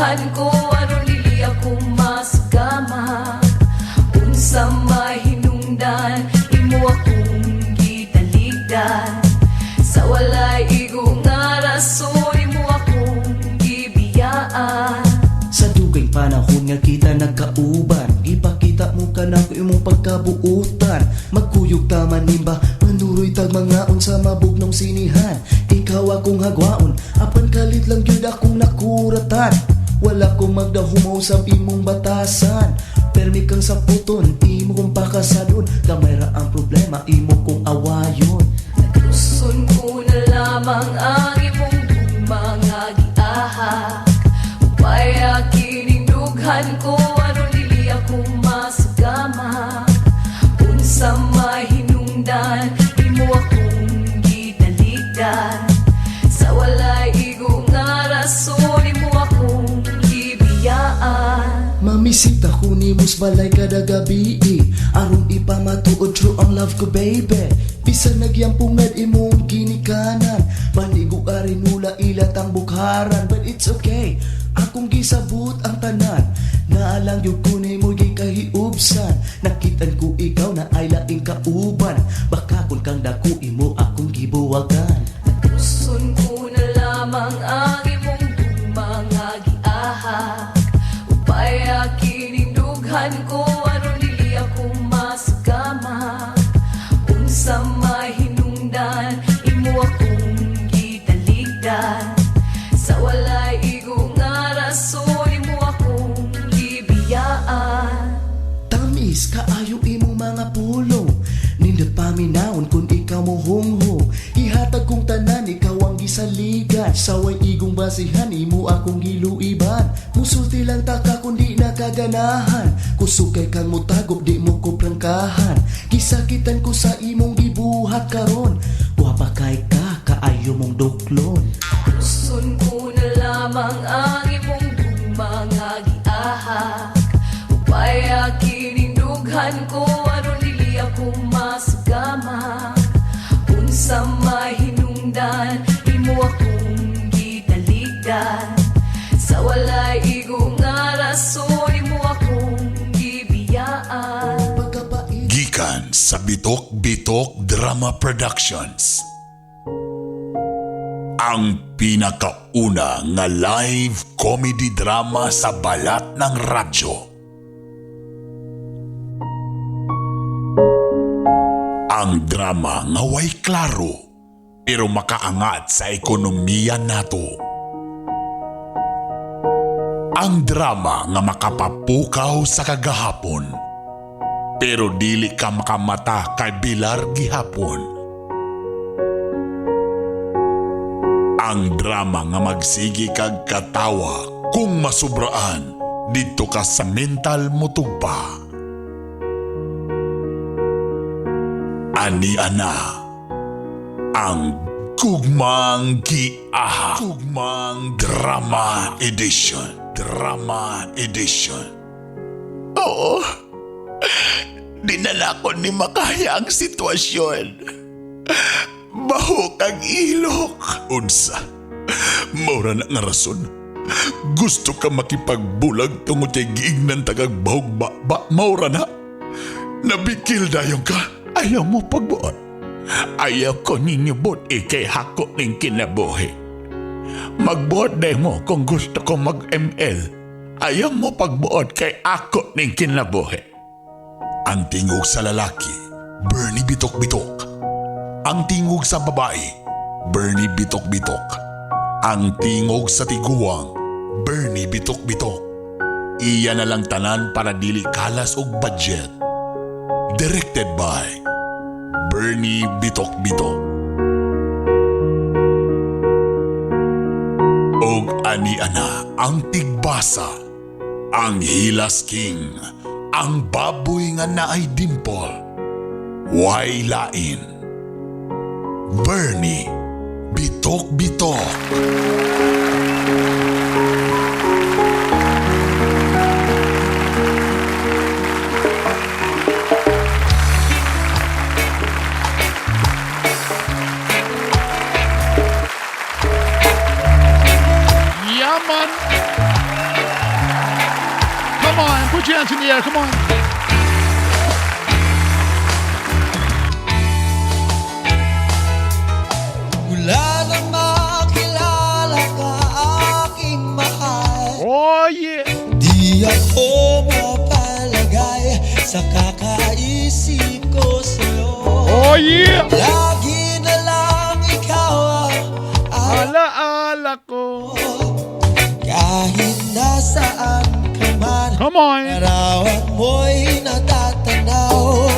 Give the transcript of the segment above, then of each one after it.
dughan ko aron dili ako masugamak. Unsa mahinungdan imo akong gitaligdan. Sa walay igo nga rason imo akong gibiyaan. Sa dugay panahon nga kita nagkauban, gipakita mo ka nako imong pagkabuutan. Magkuyog ta manimba, manuroy tag mangaon sa mabugnong sinihan. Ikaw akong hagwaon, apan kalit lang gyud akong nakuratan. Wala ko magdahumaw sa imong batasan. Permi kang saputon, imo kong pakasadon. Gamay ra ang problema, imo kong awayon. Nagluson ko na lamang ang imong gugma nga giahak. Upaya kining dughan ko aron dili ako masugamak. Unsa mahinungdan imo akong gitaligdan. Sa walay igo nga rason imo akong gibiyaan. Mamisita ko nimo sa balay kada gabi, aron ipamatuod true ang love ko, baby. Bisan nagyampungad imong ginikanan, panigo nula ilat ang bukharan. But it's okay, akong gisabot ang tanan. Naalang yung ko nimo gikahiubsan. Nakitan ko ikaw na ay laing kauban. Baka kun kang dako imo akong gibuwagan. Nagluson ko na lamang ang imong gugma nga giahak. Upaya kining dughan ko aron dili ako masugamak. Unsa mahinungdan imo akong gitaligdan. Sa walay igo nga rason imo akong gibiyaan. Tamis kaayo imong mga pulong. Nindot paminawon kung ikaw mo hunghong. Ihatag kong tanan, ikaw ang gisaligan. Saway igong basihan, imo akong giluiban. Musulti lang taka kung di nakaganahan. Kusog kay kang mutagop, di mo ko prangkahan. Gisakitan ko sa imong gibuhat karon. Guwapa kay ka, kaayo mong duklon. Luson ko na lamang ang imong gugma nga giahak. Upaya kining dughan ko aron dili ako masugamak. Unsa mahinungdan imo akong gitaligdan. Sa walay igo nga rason imo akong gibiyaan. Pagkapait. Gikan sa Bitok Bitok Drama Productions. Ang pinakauna nga live comedy drama sa balat ng radyo. Ang drama nga way klaro pero makaangat sa ekonomiya nato. Ang drama nga makapapukaw sa kagahapon pero dili ka makamata kay Bilar gihapon. Ang drama nga magsigi kag katawa kung masubraan didto ka sa mental motugpa. Ani ana ang Gugmang Giaha. Gugmang Drama Edition. Drama Edition. Oo. Dinala ko ni makaya ang sitwasyon. Bahok ang ilok. Unsa? Maura na nga rason. Gusto ka makipagbulag tungod kay giignan tagag bahog ba, ba maura na. Nabikil dayon ka. Ayaw mo pagbuot. Ayaw ko ninyo buot ikay hako ning kinabuhi. Magbuot day mo kung gusto ko mag-ML. Ayaw mo pagbuot kay ako ning kinabuhi. Ang tingog sa lalaki, Bernie Bitok Bitok. Ang tingog sa babae, Bernie Bitok Bitok. Ang tingog sa tiguang, Bernie Bitok Bitok. Iya na lang tanan para dili kalas og budget. Directed by Bernie Bitok Bitok. Og ani-ana ang tigbasa, ang Hilas King, ang baboy nga naay dimple, way lain. Bernie Bitok Bitok. Yaman! Put your hands in the air, come on. Mula nang makilala ka, aking mahal, Oh yeah. di ako mapalagay sa kakaisip ko sa'yo. Oh yeah. Lagi na lang ikaw ang Alaala ko. kahit nasaan ka man, Come on. larawan mo'y natatanaw.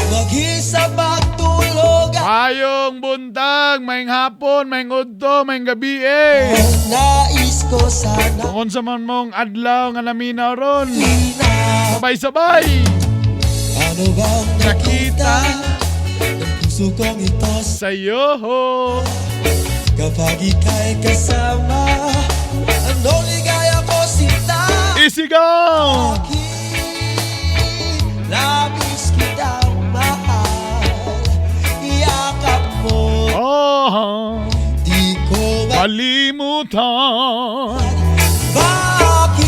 Mag-isa matulog Mayong buntag, mayong hapon, mayong udto, mayong gabi eh. ang nais ko sana Kung unsa man mong adlaw nga naminaw ron. na. Sabay-sabay. Ano bang nakita ng puso kong ito Sa'yo. kapag ika'y kasama? Ano ligaya ko sinta? Isigaw. Bakit labis kitang mahal? Iyakap mo, Oh, di ko kalimutan. Bakit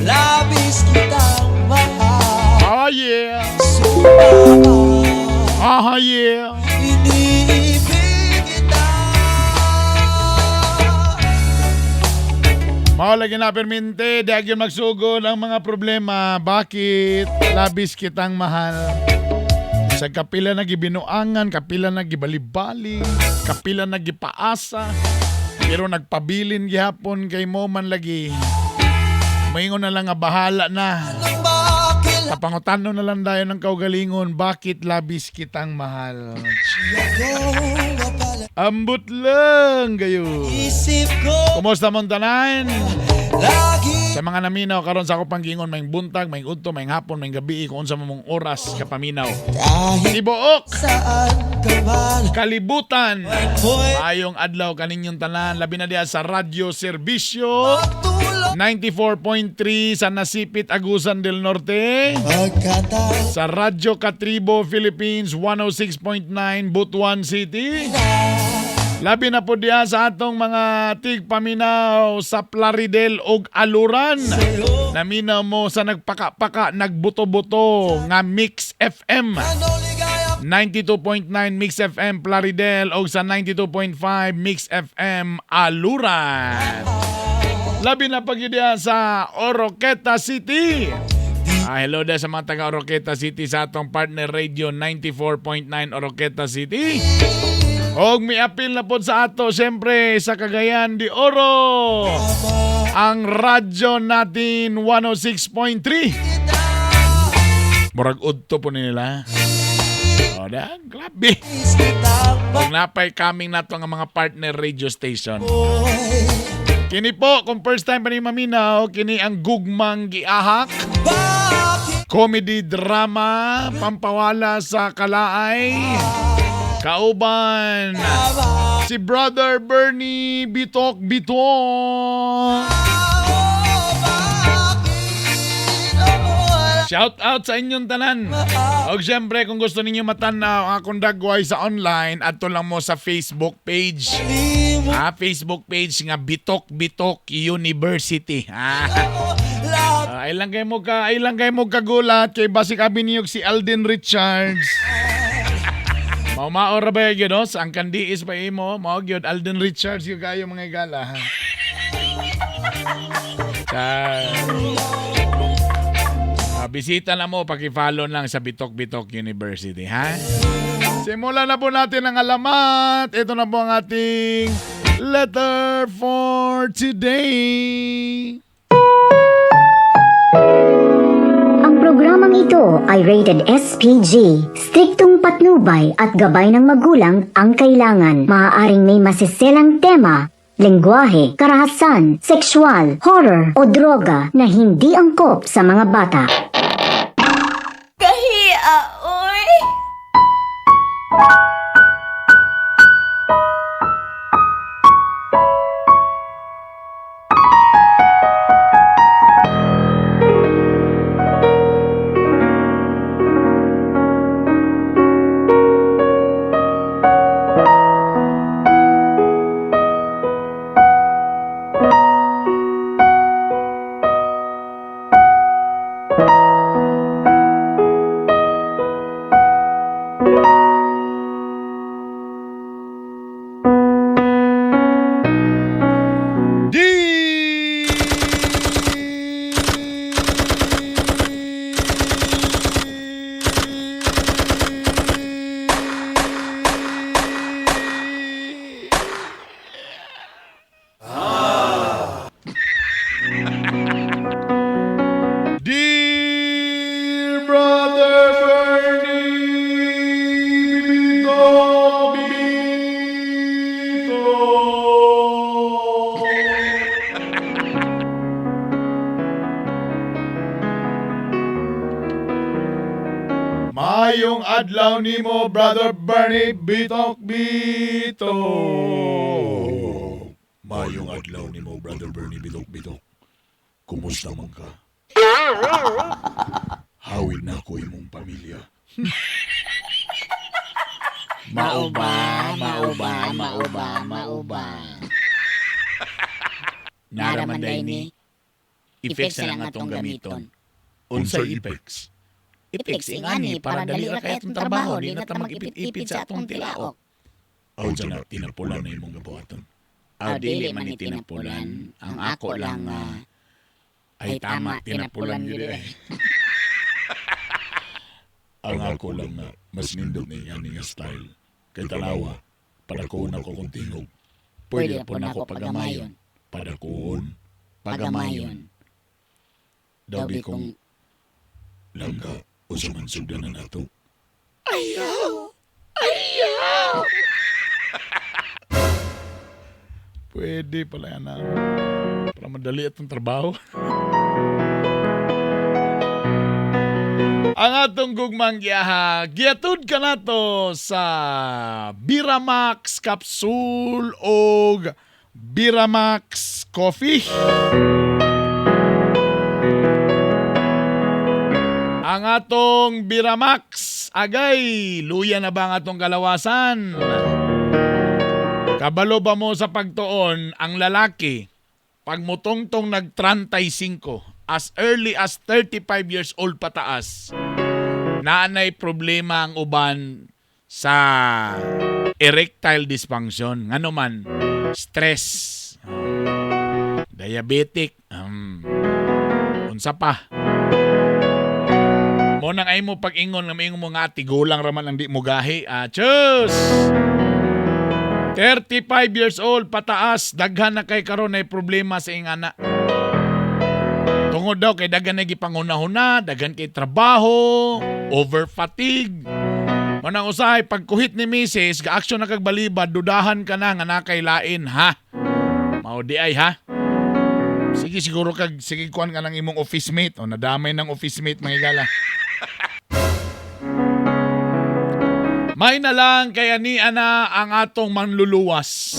labis kitang mahal? Oh yeah. Sumama, Ah yeah. iniibig kita. Mao lagi na perminte, di agyon magsugod ang mga problema. Bakit labis kitang mahal? Sa kapila na gibinuangan, kapila na gibalibali, kapila na gipaasa, pero nagpabilin gihapon kay mo man lagi. Maingon na lang nga bahala na. Nang makilala Kapangutano na lang tayo ng kaugalingon, bakit labis kitang mahal? ko mapala Ambot lang kayo. isip ko Kumusta mong tanan? lagi Sa mga naminaw karon sa ako panggingon, may buntag, may udto, may hapon, may gabi, kung unsa man mong oras kapaminaw. kahit Tibuok, saan ka man kalibutan. mo'y Maayong adlaw kaninyong tanan, labi na diha sa Radyo Serbisyo matulog 94.3 sa Nasipit, Agusan del Norte. pagkatao Sa Radyo Katribo, Philippines 106.9 Butuan City. Labi na po diha sa atong mga tigpaminaw sa Plaridel ug Aluran. Naminaw mo sa nagpaka-paka, nagbuto-buto nga Mix FM. Ano ligaya 92.9 Mix FM Plaridel o sa 92.5 Mix FM Aluran. Labi na pag diha sa Oroqueta City. Hello da sa mga taga Oroqueta City sa atong partner radio 94.9 Oroqueta City. Og miapil na pod sa ato siyempre sa Cagayan de Oro. Ang radyo natin 106.3. Murag udto po nila. O da, grabe. kitang Kung napay kaming nato nga mga partner radio station. maboy Kini po, kung first time pa ni maminaw, kini ang Gugmang Giahak. Bakit Comedy drama, pampawala sa kalaay. Kauban, ba si Brother Bernie Bitok Bitok. Bakit oh, Shout out sa inyong tanan. Og siyempre, kung gusto ninyo matanaw ang akong dagway sa online, adto lang mo sa Facebook page. Di mo Facebook page nga Bitok Bitok University. Lahat Ay lang kay mo kagulat kay basik abi niyog si Alden Richards. Mao ra ba gyud no? Sa ang kandiis pa imo, mao gyud Alden Richards gyud kayo mga igala. Ha? Sa bisita na mo, paki-follow lang sa Bitok Bitok University, ha? Simulan na po natin ang alamat. Ito na po ang ating letter for today. Ang programang ito ay rated SPG. Striktong patnubay at gabay ng magulang ang kailangan. Maaaring may masiselang tema, lengguwahe, karahasan, sexual, horror o droga na hindi angkop sa mga bata. Kahia, oy! Mayong adlaw nimo, Brother Bernie Bitok Bitok. Mayong adlaw nimo, Brother Bernie Bitok Bitok. Kumusta man ka? Hawid na ko imong pamilya. Mao ba, mao ba, mao ba, mao ba. Nara man day ni. Effects na lang atong gamiton. Unsay effects? Effects ingani para dali ra kay atong trabaho, di na ta mag-ipit-ipit sa atong tilaok. Aw na tinapulan na imong gabuhaton. Aw dili man ni tinapulan, ang ako lang Ay tama, tinapulan gyud eh. Ang ako lang nga, mas nindot ni ani nga style. Kay tanawa, padakuon ako kung tingog. Pwede na po nako pagamayon. Padakuon. Pagamayon. Daw Daw bi bi kong kong langga usa man sugdanan nato. Pwede pala yan ah. Para madali atong trabaho. Ang atong gugmang giyaha, giatud ka nato sa Biramax Capsule og Biramax Coffee. Ang atong Biramax, agay, luya na ba ang atong kalawasan? Kabalo ba mo sa pagtuon ang lalaki pag mutongtong nag 35 as early as 35 years old pataas, naanay problema ang uban sa erectile dysfunction? Ngano man, stress, diabetic, unsa pa. Mo nang ay mo pag-ingon nga maingon mo nga tigulang raman ang di mo gahi. Ah, tschüss! 35 years old pataas, daghan na kay karon ay problema sa ingana. Tungod daw kay daghan na gipanghuna-huna, daghan kay trabaho, over fatigue. Manang usahay pagkuhit ni misis, ga-action na kag balibad, dudahan ka na nga nakay lain ha. Mao di ay ha. Sige siguro kag sige kuan ka ng imong office mate o nadamay ng office mate, mga higala. May na lang kay ani ana ang atong manluluwas.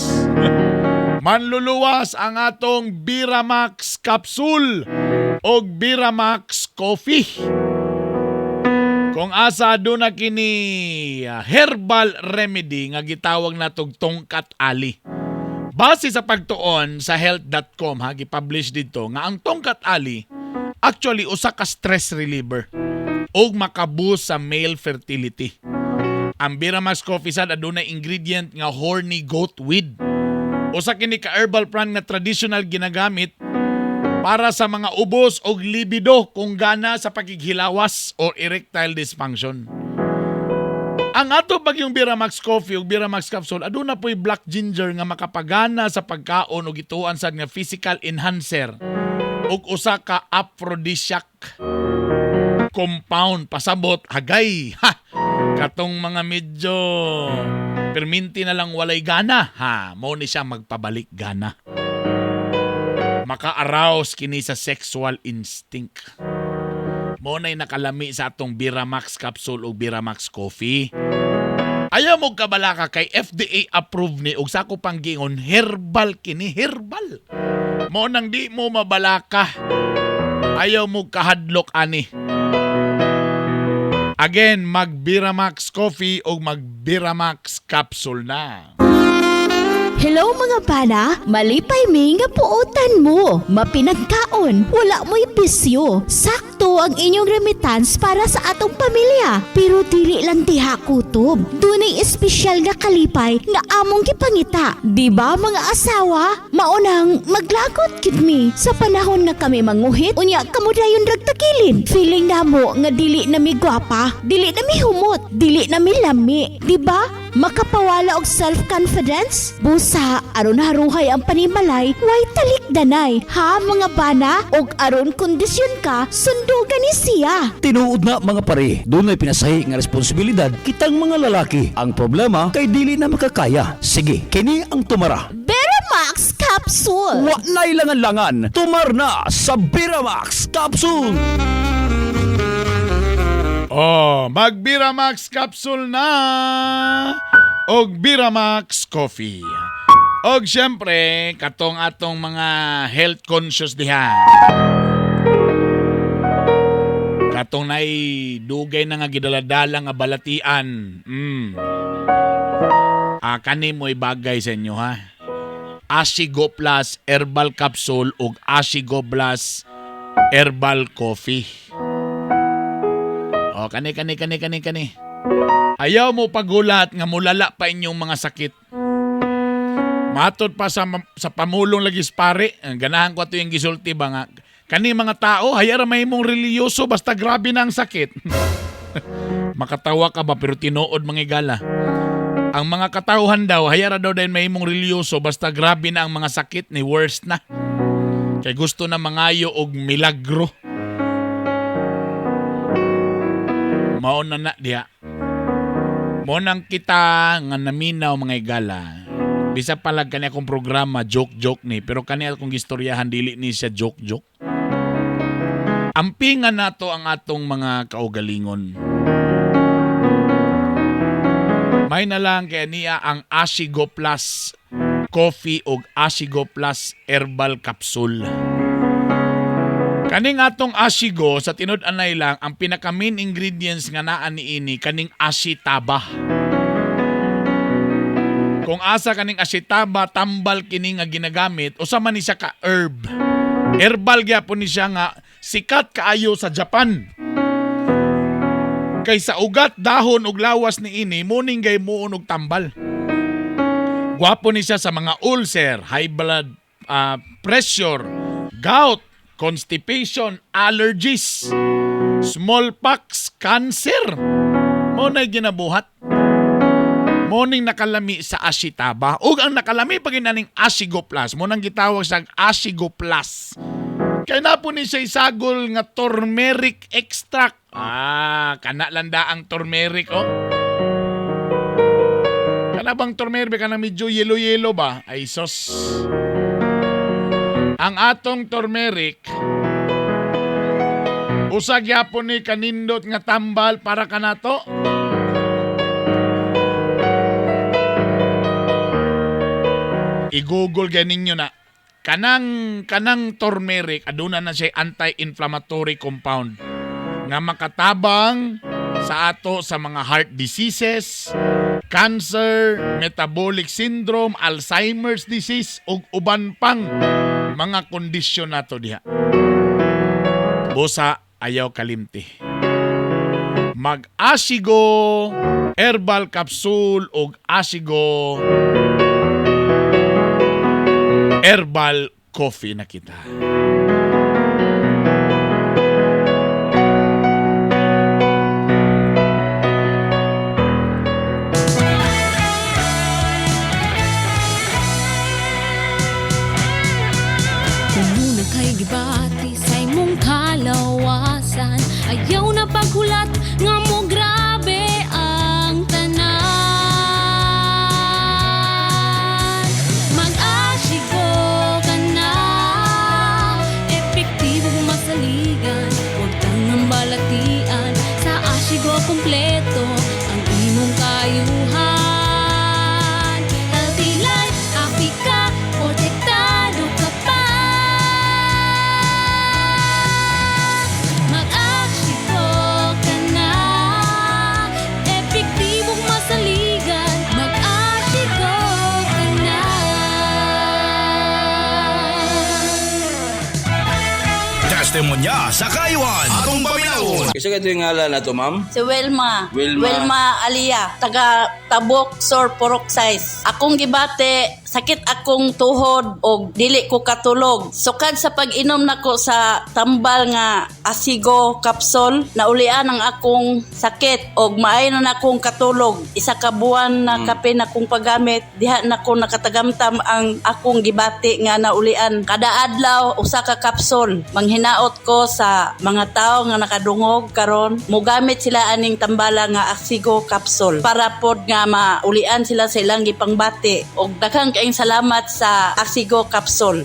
Manluluwas ang atong Biramax Capsule o Biramax Coffee. Kung asa doon na kini herbal remedy nga gitawag natog tongkat ali. Base sa pagtuon sa health.com ha, gipublish dito nga ang tongkat ali actually usa ka stress reliever ug makaboost sa male fertility. Ang Biramax Coffee sad adunay ingredient nga horny goat weed. Usa kini ka herbal plant nga traditional ginagamit para sa mga ubos og libido kung gana sa pagkighilawas o erectile dysfunction. Ang ato bagyong Biramax Coffee ug Biramax Capsule aduna po'y black ginger nga makapagana sa pagkaon ug gituan sad nga physical enhancer ug usa ka aphrodisiac compound. Pasabot, hagay ha, katong mga medyo perminti na lang walay gana ha, mo ni siya magpabalik gana. Maka-arouse kini sa sexual instinct. Mo na'y nakalami sa atong Biramax Capsule o Biramax Coffee. Ayaw mo kabalaka kay FDA approved ni og sako pang giingon herbal kini, herbal. Mo nang di mo mabalaka. Ayaw mo kahadlok ani. Again, mag Biramax Coffee o mag Biramax Capsule na. Hello mga bana, malipay mi nga puotan mo. Mapinagkaon, wala mo'y bisyo. Sakto ang inyong remittance para sa atong pamilya. Pero dili lang diha kutob. Dunay espesyal nga kalipay nga among gipangita. Di ba mga asawa? Maunang maglagot gid mi sa panahon nga kami manguhit, unya kamo dayon ragtakilid. Feeling namo nga dili na mi gwapa, dili na mi humot, dili na mi lami. Di ba? Makapawala og self-confidence? Busa, aron haruhay ang panimalay, way talikdanay. Ha mga bana? Og aron kondisyon ka, sundugan ni siya. Tinuod na mga pare, dunay pinasahi nga responsibilidad kitang mga lalaki. Ang problema kay dili na makakaya. Sige, kini ang tumara. Beramax Capsule! Wa na'y langan-langan, tumar na sa Biramax Capsule. Oh, mag Biramax capsule na og Biramax coffee. Og syempre, katong atong mga health conscious diha. Katong nay dugay na nga gidaladala nga balatian. Ah, kani mo'y bagay sa inyo ha. Asigo Plus Herbal Capsule ug Asigo Plus Herbal Coffee. O, kani, kani, kani, kani, kani. Ayaw mo pagulat nga mulala pa inyong mga sakit. Matod pa sa pamulong lagi pare, ang ganahan ko ato yung gisulti ba nga, kani mga tao, hayara may mong reliyoso basta grabe na ang sakit. Makatawa ka ba pero tinuod mga igala. Ang mga katauhan daw, hayara daw dahil may mong reliyoso basta grabe na ang mga sakit ni worst na. Kay gusto na mangayo og milagro. Mao na na diha. Mao nang kita nga naminaw mga igala. Bisa palag kani akong programa joke-joke ni pero kani akong gistoryahan dili ni siya joke-joke. Ampingan nato ang atong mga kaugalingon. May na lang kaya niya ang Asigo Plus Coffee og Asigo Plus Herbal Capsule. Kaning atong Asigo sa tinud-anay lang ang pinaka main ingredients nga naa niini kaning asitaba. Kung asa kaning asitaba tambal kini nga ginagamit usa man ni siya ka herb. Herbal gyapon ni siya nga sikat kaayo sa Japan. Kay sa ugat, dahon ug lawas niini muning gay muon og tambal. Gwapo ni siya sa mga ulcer, high blood pressure, gout, constipation, allergies, smallpox, cancer. Mo na'y ginabuhat. Mo ning nakalami sa asitaba. Ug ang nakalami pag inaning Asigo Plus, mo nang gitawag sa Asigo Plus. Kay na po ni siya isagol nga turmeric extract. Ah, kana landa ang turmeric, oh. Kana bang turmeric kana medyo yellow-yellow ba? Ay sos. Ang atong turmeric usa gyapon ni kanindot nga tambal para kanato. I-google ganinyo na. Kanang turmeric aduna na siya anti-inflammatory compound nga makatabang sa ato sa mga heart diseases, cancer, metabolic syndrome, Alzheimer's disease ug uban pang mga kondisyon nato diha. Busa ayaw kalimti. Mag-Asigo herbal capsule ug Asigo herbal coffee na kita. Kung kay gibati sa imong kalawasan, ayaw na paghulat nga mo grabe ang tanan. Mag-asigo ka na, epektibo masaligan, huwag tangang balatian. Sa Asigo kompleto ang imong kayuhan. Healthy life, happy ka, protektado ka pa. Mag-asigo ka na, epektibong masaligan. Mag-asigo ka na. Testimonya sa Kayuan. Atong paminawon. Isa ka ito yung ngalan na to, ma'am? Si Wilma. Wilma. Alia, taga Tabok, Sor Porok Size. Akong gibate, sakit akong tuhod og dili ko katulog. Sukad sa pag-inom nako sa tambal nga Asigo capsule, naulian ang akong sakit og maayo na akong katulog. Isa ka buwan na kape na akong paggamit, diha na ko nakatagamtam ang akong gibati nga naulian. Kada adlaw usa ka kapsol. Manghinaot ko sa mga tao nga nakadungog karon, mogamit sila aning tambala nga Asigo capsule para pod nga nga maulian sila sa ilang gipangbati. Og daghang kaayong salamat sa Asigo Capsule.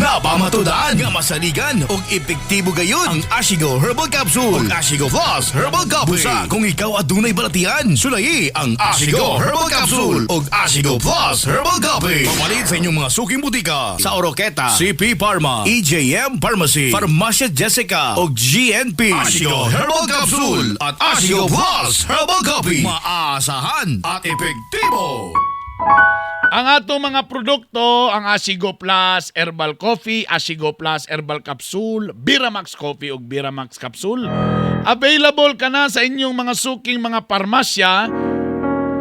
Napamatudaan nga masaligan og epektibo gayon ang Ashigo Herbal Capsule ug Ashigo Plus Herbal Coffee. Busa kung ikaw adunay balatian, sulayi ang Ashigo Herbal Capsule ug Ashigo Plus Herbal Coffee. Papalit sa inyong mga suking butika sa Oroqueta, CP Pharma, EJM Pharmacy, Pharmacia Jessica ug GNP. Ashigo Herbal Capsule at Ashigo Plus Herbal Coffee. Maasahan at epektibo. Ang atong mga produkto, ang Asigo Plus Herbal Coffee, Asigo Plus Herbal Capsule, Biramax Coffee ug Biramax Capsule. Available ka na sa inyong mga suking mga parmasya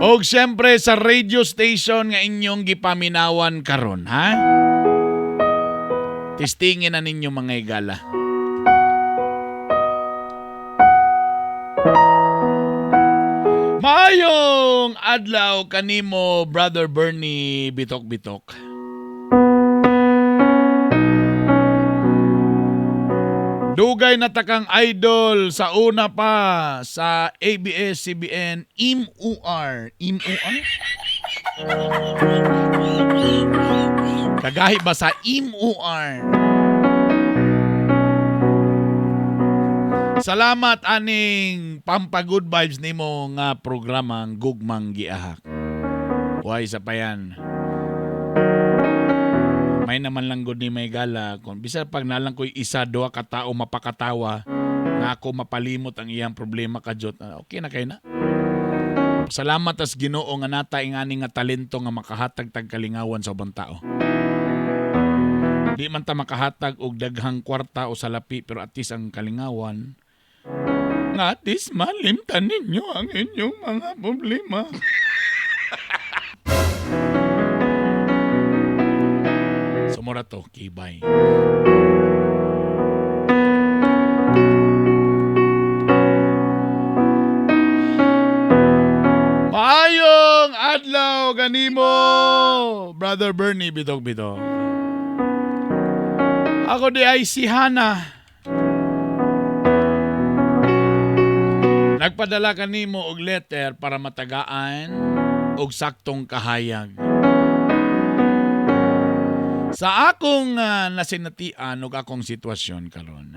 og siyempre sa radio station nga inyong gipaminawan karon, ha? Testingin na ninyo mga igala. Maayong adlaw kanimo Brother Bernie Bitok Bitok. Dugay na takang idol sa una pa sa ABS-CBN IMUR. IMUR? Kagahi ba sa IMUR? Salamat aning Pampa Good Vibes nimo nga programang Gugmang Giahak. Why sa pa yan. May naman lang gud ni may gala kung bisa pag nalang ko'y isa duha ka tao mapakatawa nga ako mapalimot ang iyang problema kajot. Ah, okay na kay na. Salamat as Ginoo nga nata ingani nga talento nga makahatag tag kalingawan sa ubang tao. Di man ta makahatag og daghang kwarta o salapi pero at least ang kalingawan nga at least malimtan ninyo ang inyong mga problema. Sumura to, kibay. Maayong adlaw kanimo, Brother Bernie Bitok Bitok. Ako di ay si Hana. Nagpadala kanimo og letter para matagaan og saktong kahayag. Sa akong nasinatian ug akong sitwasyon karon.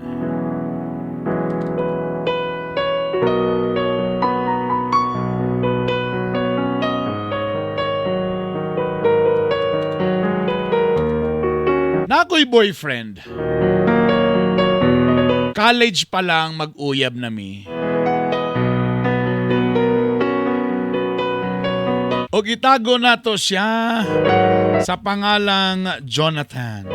Nakoy boyfriend. College pa lang mag-uyab na mi. Og itago nato siya sa pangalang Jonathan.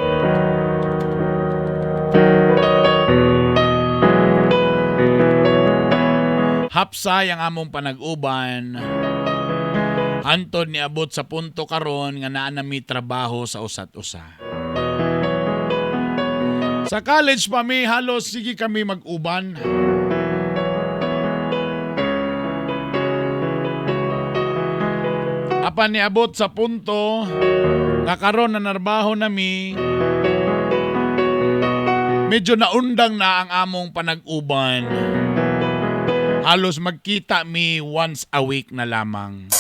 Hapsay ang among panag-uban. Hantod niabot sa punto karon nga naa na mi trabaho sa usat usa. Sa college pa mi halos sige kami mag-uban. Apan niabot sa punto nga karon na narbaho nami, medyo naundang na ang among panag-uban. Halos magkita mi once a week na lamang.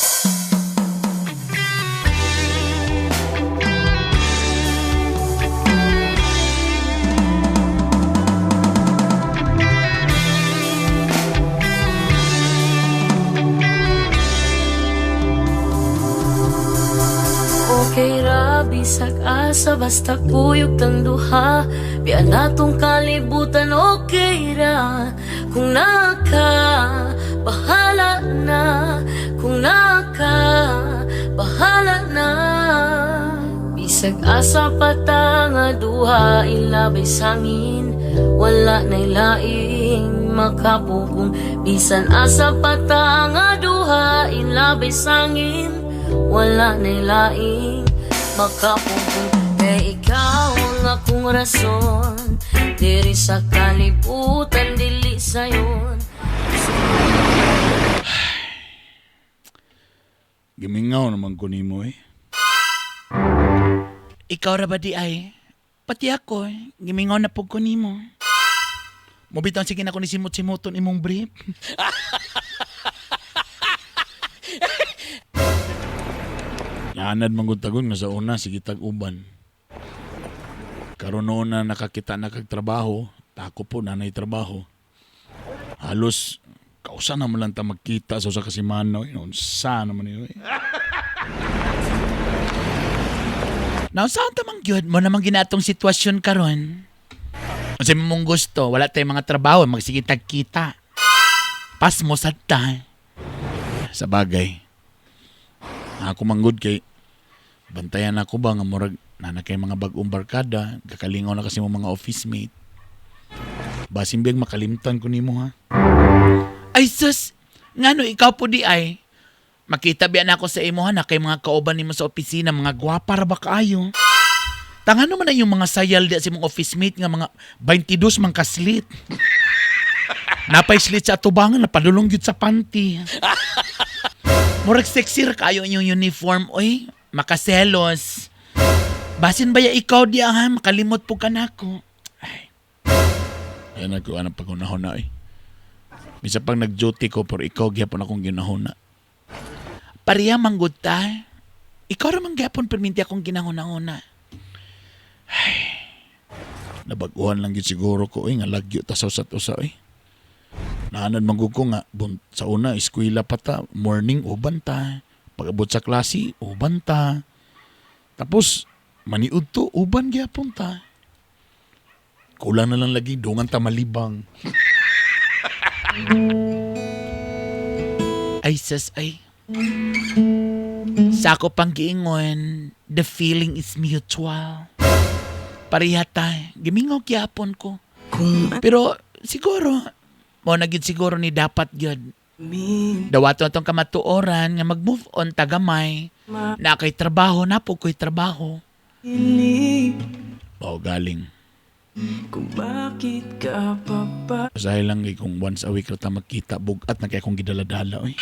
Okay ra bisag asa basta kuyog tang duha, biya natong kalibutan, okay ra. Kung naka bahala na, kung naka bahala na. Bisag asa pa ta nga duha ilabay sangin, wala na'y laing makapugong. Bisan asa pa ta nga duha ilabay sangin, wala na'y laing makapugong. Kay ikaw ang akong rason diri sa kalibutan, dili sayon. Gimingaw naman ko nimo eh. Ikaw ra ba di ay? Pati ako eh. Gimingaw na pug ko nimo. Mobitaw sige na ko ni simot-simoton imong brief. Naanad manggod tagon nga sa una sige tag uban. Karon noon na nakakita na kag trabaho, tako po nanay trabaho. Halos kausa na man lang ta magkita sa usa ka semana, oy. Unsa naman yun, oy. Nausahan ta man gyud mo namang ginatong sitwasyon karon. Unsa mong gusto, wala tayong mga trabaho, magsige tag kita. Pas mo sad ta. Sa bagay. Ako manggod kay bantayan ako ba nga murag nana kay mga bag-ong barkada, kakalingaw na kasi mo mga office mate. Basin biyag makalimtan ko nimo ha. Ay sus, ngano ikaw po di ay? Makita biya na ako sa imo ha, na kay mga kauban nimo sa opisina, mga gwapa ra ba kaayo? Tangano man na yung mga sayal di sa imong office mate nga mga 22 man kaslit. Napay slit sa atubangan, napadulong gyud sa panty. Murag sexy ra kaayo inyong uniform, oy. Makaselos. Basin ba ya ikaw di ha, makalimot po ka nako. Ay. Ayan ako, anong pagunahon na eh. Minsan pag nag-duty ko, pero ikaw gyapon akong ginahon na. Pareha manggod ta. Ikaw ra man gyapon perminti akong ginahuna-huna. Ay. Nabaguhan lang gyud siguro ko, oy, nga lagyo ta sa usat usa, oy. Naanad man gud ko nga sa una eskwela pa ta, morning uban ta. Pag-abot sa klase, uban ta. Tapos maniud to, uban gyapon ta. Kulang na lang lagi dungan ta malibang. Ay sus ay. Sa ako pang giingon, the feeling is mutual. Pareha ta, gimingaw gyapon ko. Pero siguro, mo na gyud siguro ni dapat gyud. Dawato atong kamatuoran nga mag-move on tagamay. Na kay trabaho, na po ko'y trabaho. Oh, galing. Kung bakit ka pa ba Basahin lang kay kung once a week ra ta magkita, bugat na kay akong gidaladala oy.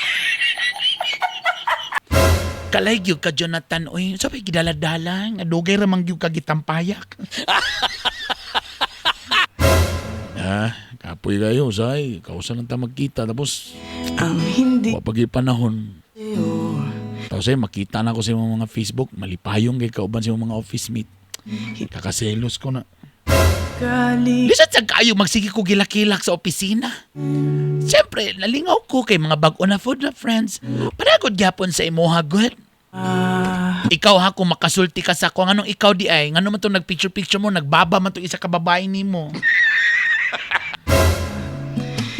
Kalay gyud ka Jonathan oy. Sabi gidaladala nga dugay ra man gyud ka gitampayak. Ah, kapoy kayo, say. Kausa lang ta magkita tapos ang hindi wa pag panahon. Tapos ay makita na ako sa imong mga Facebook, malipayong kay kauban sa imong mga office mate. Kakaselos ko na. kali Lisod sa kayo magsige ko gilakilak sa opisina. Siyempre, nalingaw ko kay mga bag-o na food na friends. Panagod gyapon sa imuha, good. Ikaw ha, kung makasulti ka sa ako, anong ikaw di ay? Ngano man itong nagpicture-picture mo, nagbaba man itong isa ka babae nimo.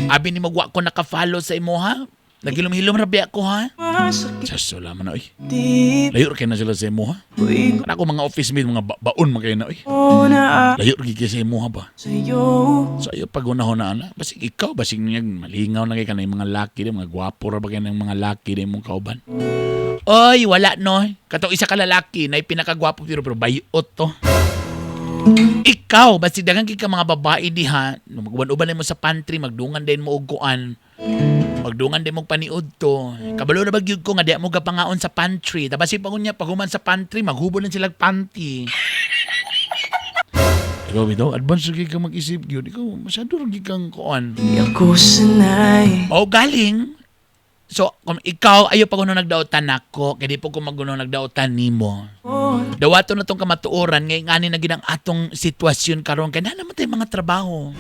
Abi ni magwa ko naka-follow sa imuha. Nagilom-hilom ra biya ko ha. Masakit Sas, wala man na oy. Layo ra kay na sila sa imuha. Kana ako mga office mate, mga baon man kayo na oy. na Layo ra gid kay sa imuha ba. sa'yo. So ayo pag unahon na ana, basig ikaw basig niya malingaw na kay kanay mga laki di, mga gwapo ra ba kay ng mga laki di mong kauban. Oy, wala no. Katong isa ka lalaki na pinakagwapo pero pero bayot to. Ikaw, basig daghan kay ka mga babae diha, no, maguban-uban mo sa pantry, magdungan din mo og kuan. Magdungan din mo paniud to. Kabalo na ba gyud ko nga di mo gapangaon sa pantry. Tapos si pangunya paghuman sa pantry, maghubol lang sila panty. Ikaw bitaw, advance ra kay ka mag-isip gyud. Ikaw masyado ra gyud kang kuan. Di ako sanay. Oh, galing. So, kung ikaw ayo pa kuno nagdaotan nako, kay di po ko maguno nagdaotan nimo. Dawato na tong kamatuoran ngay ngani na gid ang atong sitwasyon karon kay na naman tay mga trabaho.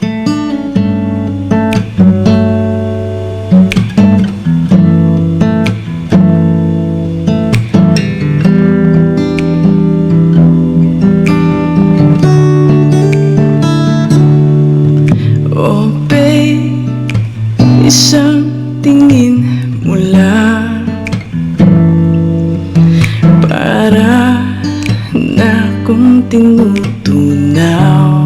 Oh babe, isang tingin mo lang para na akong tinutunaw.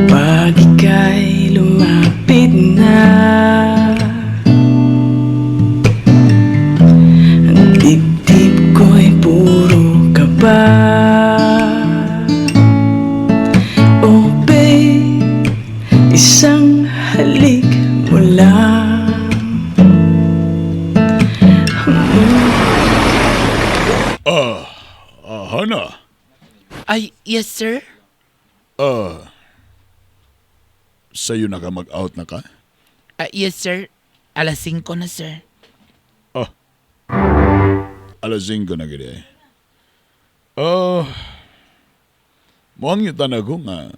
Pag ika'y lumapit na, ang dibdib ko'y puro kaba. Oh babe, isang halik mo lang. Hana. Ay, yes sir. Sa'yo na ka mag-out na ka? Ah, yes sir. Alas 5 na sir. Alas 5 na gid eh. Oh, muang yutan ako nga,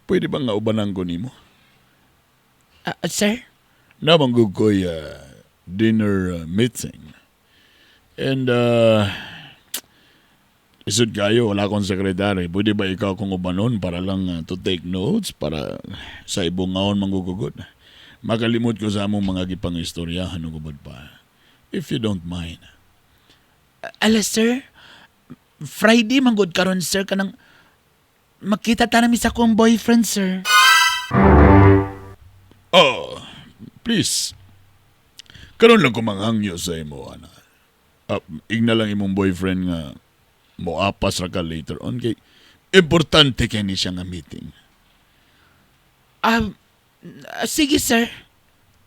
pwede ba nga ubanan ko nimo? Sir? Namanggug ko'y dinner meeting. And, isod kayo, wala akong sekretary. Pwede ba ikaw akong ubanon para lang to take notes para sa ibungaon manggugugod? Makalimot ko sa among mga gipang istoryahan ug ubod pa. If you don't mind. Ala, sir. Friday man gud karon, sir, kanang makita ta nami sa akong boyfriend, sir. Oh, please. Karon lang ko manghangyo sa imo, ana. Igna lang imong boyfriend nga moapas ra ka later on kay importante kay ni siya nga meeting. Sige, sir.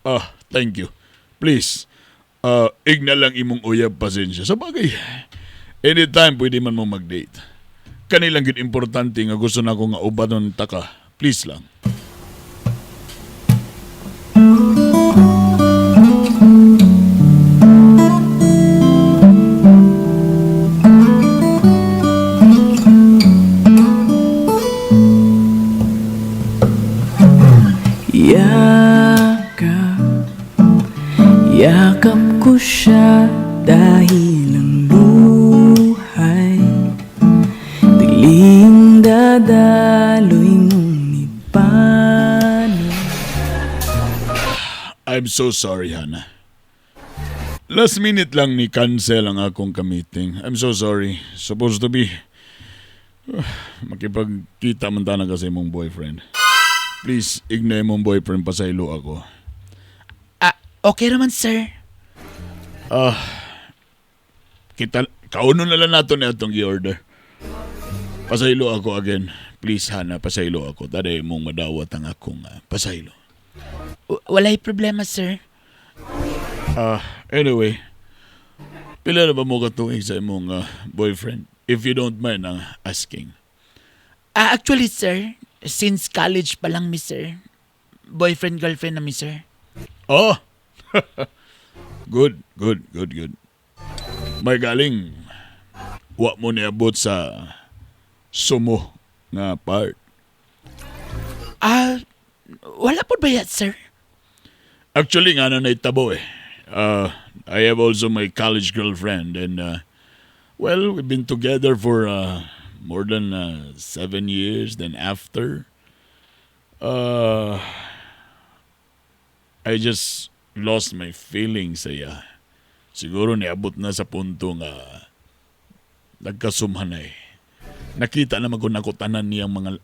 Ah, thank you. Please, igna lang imong uyab pasensya. Sa bagay, anytime pwede man mo mag-date. Kani lang gyud importante nga gusto na ko nga ubanon ta ka. Please lang. Yakap, yakap ko siya dahil ang luhay Dilim dadaloy, ngunit paano? I'm so sorry, Hannah. Last minute lang ni cancel ang akong ka-meeting. I'm so sorry. Supposed to be makipagkita man ta na kasi imong boyfriend. Please, igna imong boyfriend, pasaylo ako. Ah, okay naman, sir. Ah, kita, kauno na lang nato na atong i-order. Pasaylo ako again. Please, Hannah, pasaylo ako. Taday mong madawat ang akong pasaylo. Walay problema, sir. Ah, anyway, pila na ba mo katuig sa imong boyfriend? If you don't mind ang asking. Ah, actually, sir, since college pa lang mi, sir. Boyfriend, girlfriend na mi, sir. Oh! Good, good, good, good. May galing, wa mo niabot sa sumo nga part. Ah, wala po ba yan, sir? Actually, nga na naitabo eh. I have also my college girlfriend and well, we've been together for more than 7 years. Then after, I just lost my feelings sa iya. Siguro niabot na sa punto nga nagkasumhan na eh. Nakita naman ko nako tanan niyang mga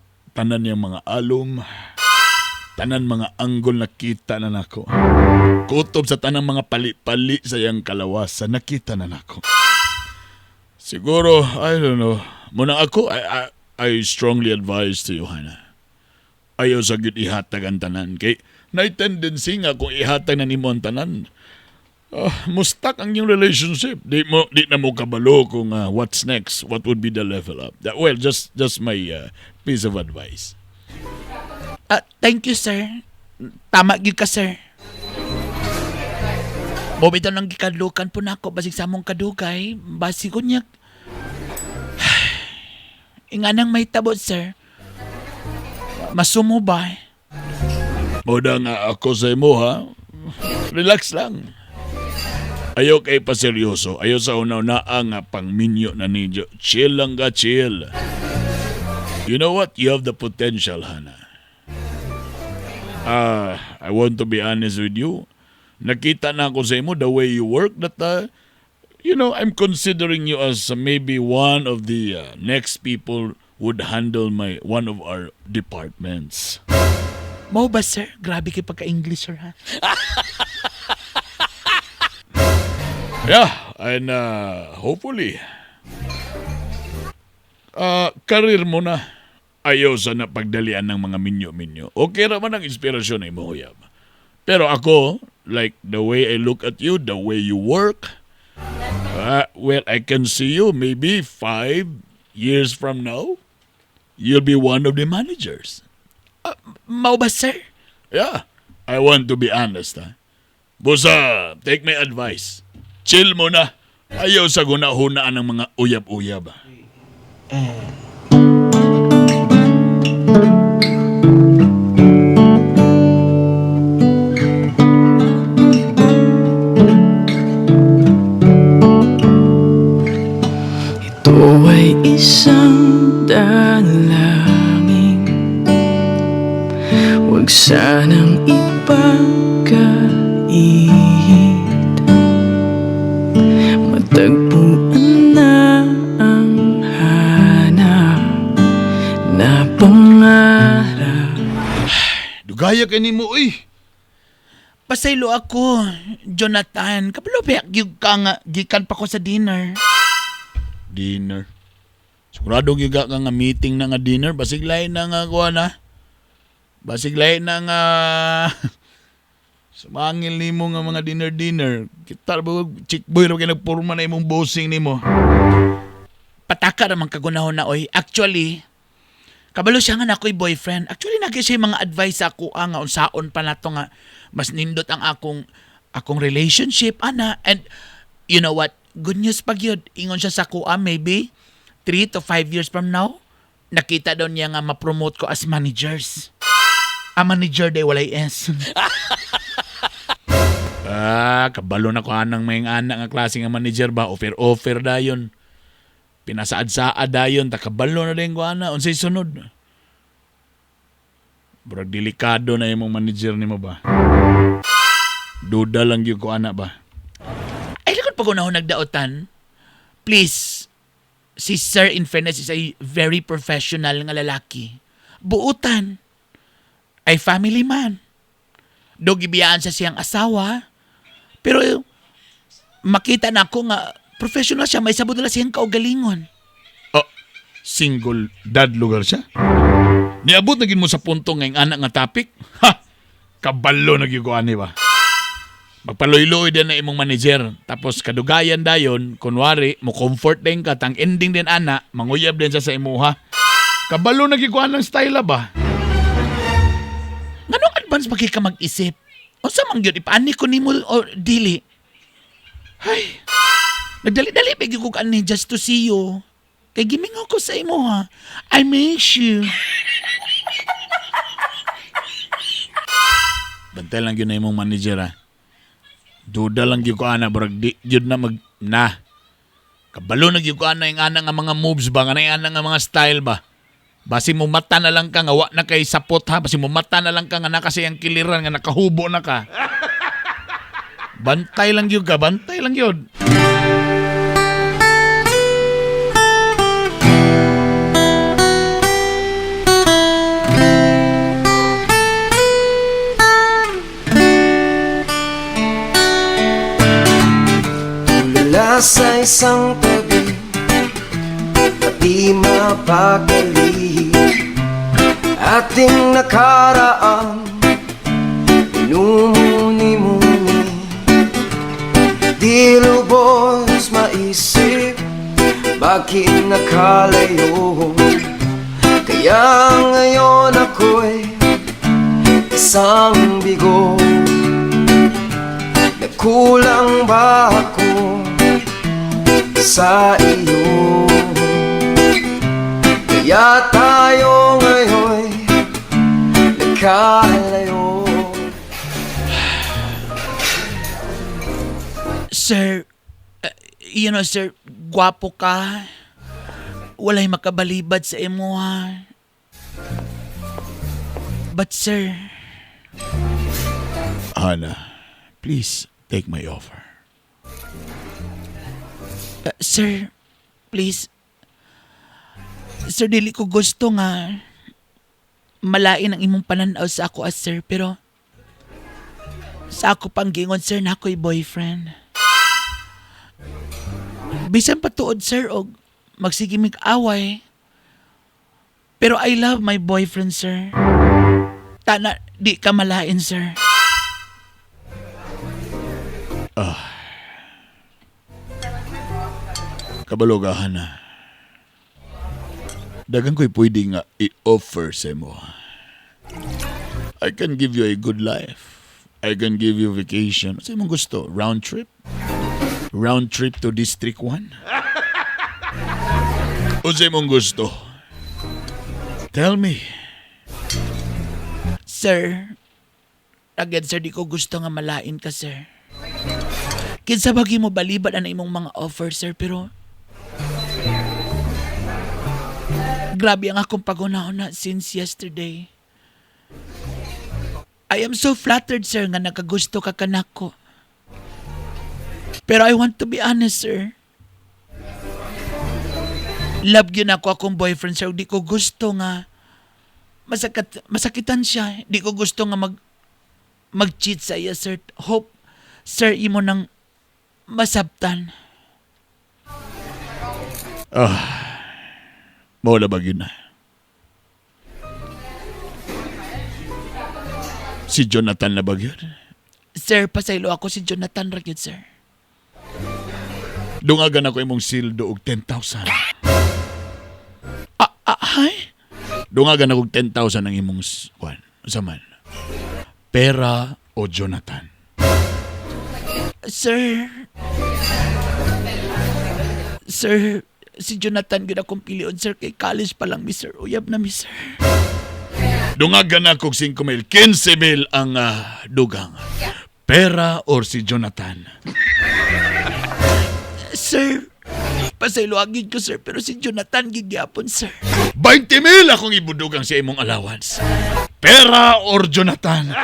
alom, tanan mga anggol, nakita na nako. Kutob sa tanang mga pali-pali sa iyang kalawasan, nakita na nako. Siguro, I don't know. Muna ako, I strongly advise to you, Hannah. Ayaw sa gyud ihatag ang tanan. Kay, na tendency nga kung ihatag na nimo ang tanan, mustak ang iyong relationship. Di na mo kabalo kung what's next, what would be the level up. That, well, just my piece of advice. Ah, thank you, sir. Tama gyud ka, sir. Mao bitaw nang gikadlukan po nako basig sa among kadugay, basig unyag. Inganang may tabo, sir. Masumo ba? Mao nga ako sa imo ha. Relax lang. Ayaw kay paseryoso. Ayaw sa una-una nga pangminyo na ninyo. Chill lang ka, chill. You know what? You have the potential, Hannah. Ah, I want to be honest with you. Nakita na ako sa imo the way you work that I'm considering you as maybe one of the next people would handle my one of our departments. Mao ba, sir? Grabe kay pagka-English, sir, ha? Yeah, and hopefully, career mo na. Ayaw sa na pagdalian ng mga minyo-minyo. Okay raman ang inspirasyon ay mo, uyab. Pero ako, like the way I look at you, the way you work, well, I can see you maybe 5 years from now, you'll be one of the managers. Mao ba, sir? Yeah, I want to be honest, ha? Busa, take my advice. Chill mo na. Ayaw sa guna-hunaan ng mga uyab-uyab. Ito ay isang dalangin. Huwag sanang ipagkait. Matagpuan na ang hanap na pangarap. Dugaya kay nimo uy. Pasaylo ako, Jonathan. Kabalo ba gyud ka nga gikan pa ko sa dinner. Dinner. Sigurado gyud ka nga meeting na nga dinner basig lain na nga kuan na. Basig lain na nga sumangil nimo nga mga dinner dinner. Kita ba chick boy ra kay nagporma na imong bossing nimo. Pataka ra man kagunahon na oy. Actually, kabalo siya nga na ako'y boyfriend. Actually, nagi siya mga advice sa ako nga unsaon pa nato nga mas nindot ang akong akong relationship ana. And you know what? Good news pag yun. Ingon siya sa kuha, maybe 3 to 5 years from now, nakita daw niya nga ma-promote ko as managers. A manager day walay S. Ah, kabalo na ko anang may anak nga klase nga manager ba offer offer dayon. Pinasaad-saad dayon ta kabalo na din ko ana unsay sunod. Murag delikado na imong manager nimo ba. Duda lang gyud ko ana ba. Ay, likod pag unahon nagdaotan. Please, si Sir in fairness is a very professional nga lalaki. Buutan. Ay family man. Dog ibiyaan sa siyang asawa. Pero makita na ako nga professional siya, may sabot na siyang kaugalingon. Oh, single dad lugar siya. Niabot na gid mo sa punto ngayong anak nga topic. Ha! Kabalo na gyud ko ani ba. Magpaloy-loy din na imong manager. Tapos kadugayan dayon, kunwari, mo comfort din ka, tang ending din ana, manguyab din siya sa imuha. Kabalo na gyud ko anang style ba? Nganong advance pa kay ka mag-isip? Unsa man gyud ipaani ko nimo o dili? Ay, nagdali-dali pa gyud ko ani just to see you. Kay gimingaw ko sa imo ha. I miss you. Bantay lang gyud na imong manager ha. Duda lang gyud ko ana, barag di gyud na mag na. Kabalo na gyud ko ana yung ana nga mga moves ba, nga ana nga mga style ba. Basi mo mata na lang ka nga wa na kay sapot ha, basi mo mata na lang ka nga na kasi ang kiliran nga nakahubo na ka. Bantay lang gyud ka, bantay lang gyud. Tulala sa isang tabi at di mapakali. Ating nakaraan, minumuni-muni. Di lubos maisip, bakit nakalayo? Kaya ngayon ako'y isang bigo. Nagkulang ba ako sa iyo? Kaya tayo ngayon'y nagkalayo. Sir, you know sir, gwapo ka. Walay makabalibad sa imo ha. But sir, Hana, please take my offer. Sir, please. Sir, dili ko gusto nga malain ang imong pananaw sa ako as sir, pero sa ako pang giingon, sir, na ako'y boyfriend. Bisan patuod, sir, og magsige mig away. Pero I love my boyfriend, sir. Tana, di ka malain, sir. Kabalo ka, Hana. Dagan ko'y pwede nga i-offer sa mo. I can give you a good life. I can give you vacation. Sa imong gusto? Round trip? Round trip to District 1? Unsay mong gusto? Tell me. Sir, agad sir, di ko gusto nga malain ka, sir. Kinsa bagi mo baliban ang imong mga offer, sir, pero grabe ang akong paghuna-huna since yesterday. I am so flattered, sir, nga nakagusto ka kanako. Pero I want to be honest, sir. Love gyud ako akong boyfriend, sir. Di ko gusto nga masakitan siya. Di ko gusto nga mag-cheat sa iya, sir. Hope, sir, imo nang masabtan. Mao na ba gyud na? Si Jonathan na ba gyud? Sir, pasaylo ako si Jonathan ra gyud, sir. Dungagan ako imong sildo og 10,000. Ay? Dungagan ako og 10,000 ang imong kwan. Unsa man? Pera o Jonathan? Sir. Sir, si Jonathan gyud akong pilion, sir. Kay college pa lang mi, sir. Uyab na mi, sir. Dungagan ako og 5 mil, 15 mil ang dugang. Pera or si Jonathan? Sir, pasayloagin ko, sir. Pero si Jonathan gigyapon, sir. 20 mil akong ibudugang sa imong allowance. Pera or Jonathan?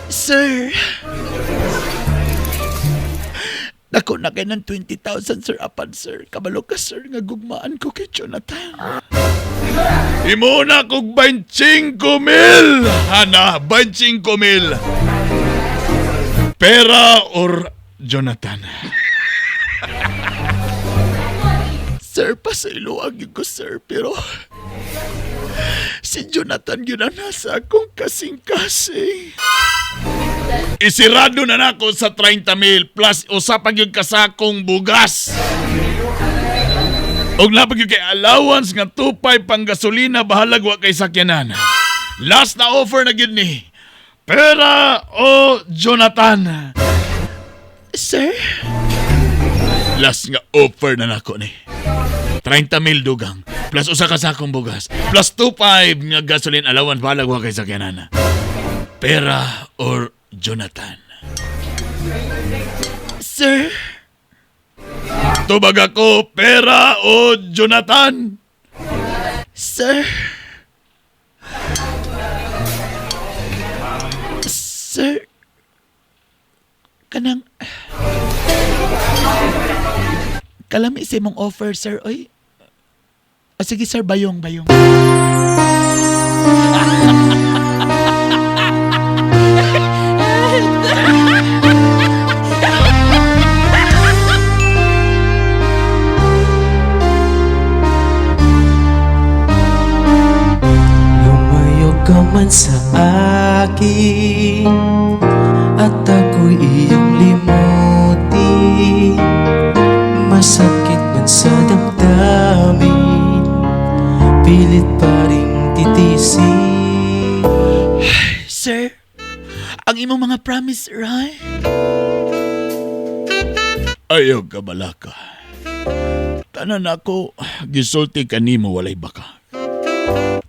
Sir. Dako na kay ng 20,000, sir. Apan, sir. Kabalo ka, sir, nga gugmaan ko kay Jonathan. Imo na kog 25 mil! Hana, 25 mil. Pera or Jonathan? Sir, pasayloag ko, sir. Pero si Jonathan yun ang nasa akong kasing-kasing. Isirado na nako sa 30 mil plus usa pa gyud kasakong bugas. Og napag gyud kay allowance nga 2.5 pang gasolina bahalag wa kay sakyanan. Last na offer na gyud ni. Pera o Jonathan? Sir? Last nga offer na nako ni. 30 mil dugang plus usa ka sakong bugas plus 2.5 nga gasoline allowance bahalag wa kay sakyanan. Pera or Jonathan? Sir? Tubag ako, pera o Jonathan? Sir? Sir? Kanang kalami sa imong offer, sir. Oy. Ah, sige, sir. Bayong, bayong. Lumayo ka man sa akin at ako'y iyong limutin, masakit man sa damdamin, pilit pa rin titisin. Sir, ang imong mga promise, sir, ay? Ayaw ka balaka. Tanan ako, gisulti kanimo walay baka.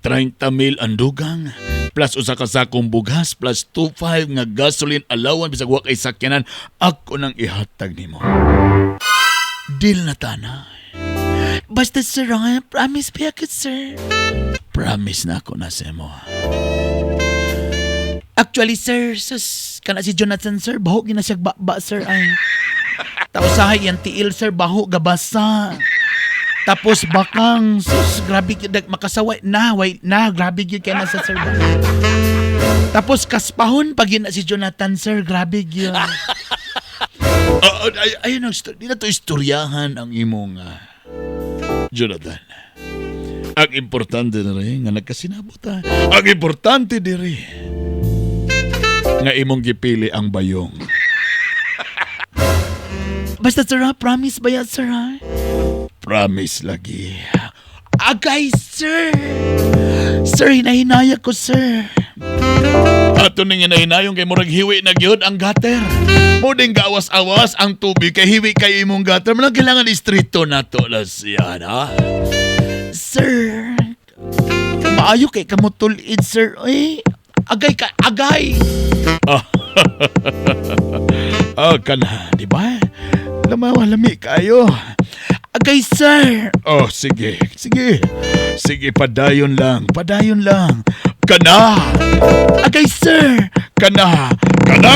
30 mil ang dugang, plus usa ka sakong bugas, plus 2.5 nga gasoline allowance bisag wa kay sakyanan, ako nang ihatag nimo. Deal na tana. Basta, sir, ha? Promise pa ka, sir. Promise na ako na sa mo. Actually, sir, sus, kana si Jonathan, sir, baho gina siya ba, sir, ay. Tausahay yan tiil, sir, baho gabasa. Tapos bakang, sus, grabe gyud makasaway na, way, na, grabe gyud kay na sa sir. Tapos kaspahon pag yun na si Jonathan, sir, grabe gyud. Ay, ayun ang di na to istoryahan ang imong Jonathan. Ang importante diri nga nagkasinabot ha. Ang importante diri nga imong gipili ang bayong. Basta, sir, ha, promise ba yan, sir, ha? Promise lagi. Agay, sir! Sir, hinahinaya ko, sir. Ato ning hinahinayong kay murag hiwi na gyud ang gutter. Muding gaawas-awas ang tubig kay hiwi kay imong gutter. Manang kailangan istrito na to na siya, na. Sir, maayo kay kamutulid, sir. Ay, agay ka, agay. Ah, kana, di ba? Lamawa, lami kayo. Agay, sir. Oh, sige, sige. Sige, padayon lang, padayon lang. Kana! Agay, sir! Kana! Kana!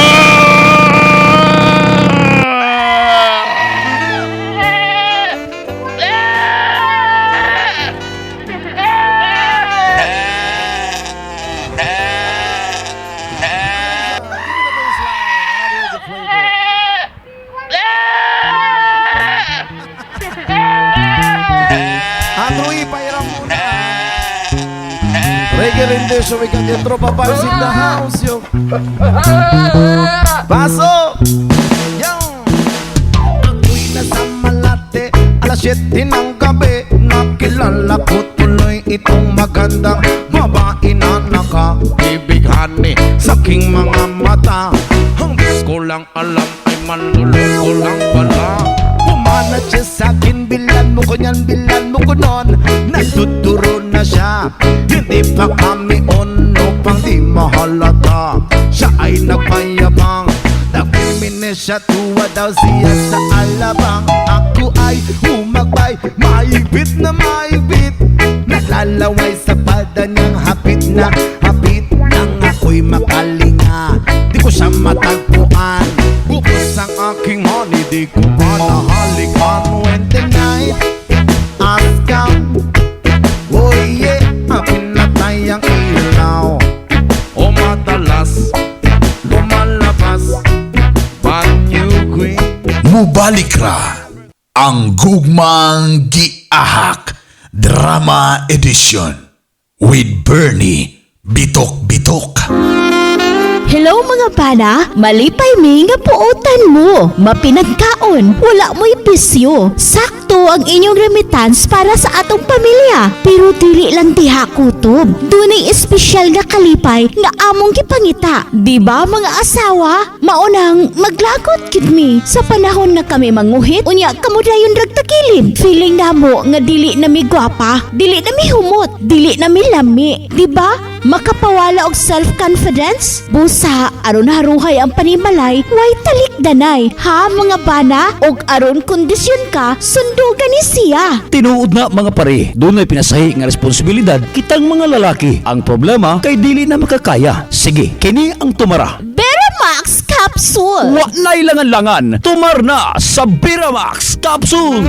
Atroy, pairam muna. Reggae rendition, we got the Tropa Vibes in the house, yo. Paso! Yo! Ako'y nasa Malate, alas 7 ng gabi. Nakilala ko tuloy itong magandang babae na nakabibighani sa aking mga mata. Ang di ko lang alam ay manluloko lang pala. Pumanat siya sa'kin, bilan mo ko niyan, bilan mo ko nun. Nagtuturo na siya, hindi pa kami on upang di mahalata. Siya ay nagpayabang, nagpimine siya, tuwa daw siya sa alabang. Ako ay umagbay, maibit na maibit. Naglalaway sa palda niyang hapit na hapit. Nang ako'y makalinga, di ko siya matagpuan. Bukos ang aking honey, di ko pa nahalikan. When the night has come, oh yeah, pinatay ang ilaw. O madalas, lumalabas, Banyo Queen. Mubalik ra ang Gugmang Giahak Drama Edition with Bernie Bitok Bitok. Hello mga bana, malipay mi nga puotan mo. Mapinagkaon, wala mo'y bisyo. Sakto ang inyong remittance para sa atong pamilya. Pero dili lang diha kutob. Dunay espesyal nga kalipay nga among gipangita. Di ba mga asawa? Maunang maglagot gid mi sa panahon nga kami manguhit unya kamo dayon rag tagilid. Feeling namo nga dili na mi gwapa, dili na mi humot, dili na mi lami. Di ba? Makapawala og self-confidence? Busa, aron haruhay ang panimalay, way talikdanay. Ha mga bana? Og aron kondisyon ka, sundugan ni siya. Tinuod na mga pare, dunay pinasahi nga responsibilidad kitang mga lalaki. Ang problema kay dili na makakaya. Sige, kini ang tumara. Beramax Capsule! Wa na'y langan-langan, tumar na sa Beramax Capsule!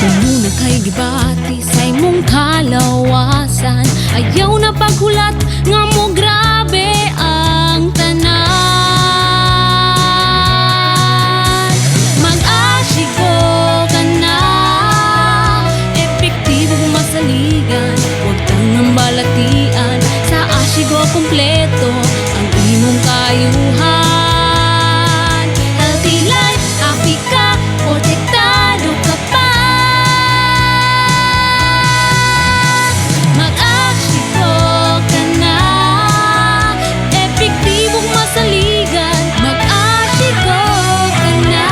Umuna kay gibati sa imong kalawasan. Ayaw na paghulat nga mo grabe ang tanan. Mag-asygo ka na, epektibo masaligan. Huwag tangang balatian, sa asygo kompleto ang imong kayuhan. Healthy life, happy ka, protektado ka pa. Mag-asygo ka na, epektibong masaligan. Mag-asygo ka na.